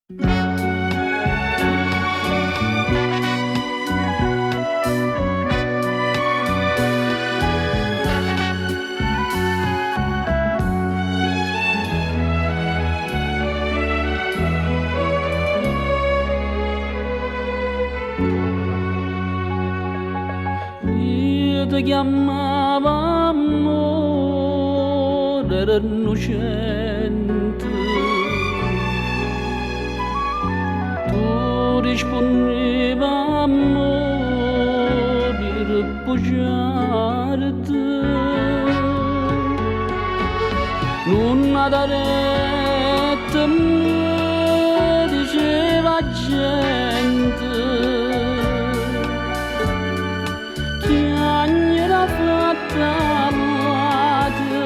Io te chiammavo ammore, ero innocente. Tu rispunnive ammore, ire bugiardo. Nun 'a da' retta, me diceva 'a gente. Chiagnere ha fatto a ll'ate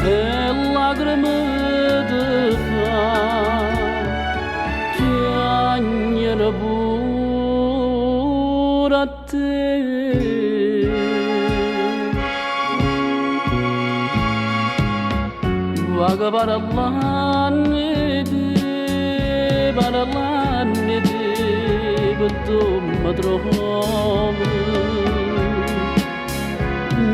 e lacrime te fa chiagnere pure a te. Vaco parlanno 'e te, parlanno 'e te, addò me trovo.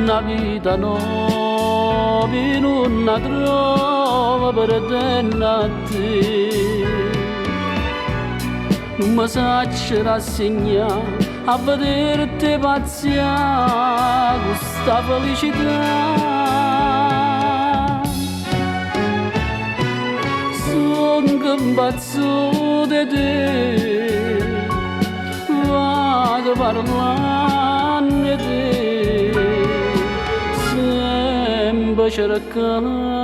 Na vita nova i' nun 'a trovo perdenno a te. Nun me saccio rassegnà a vederte pazzià cu sta felicità. Songo 'mpazzuto 'e te, vaco parlanno 'e te, sempe cercanno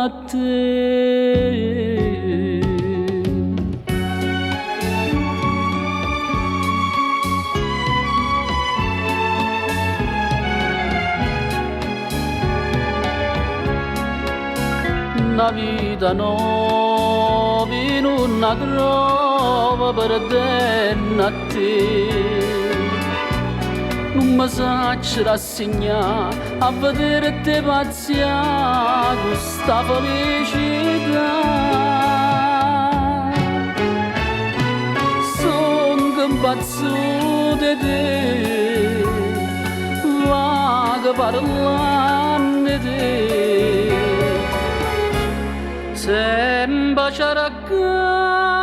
a te. Na vita nova i' nun 'a trovo perdenno a te. Nun me saccio rassegnà a vederte pazzià cu sta felicità. Songo 'mpazzuto 'e te, vaco parlanno 'e te, sempe cercanno.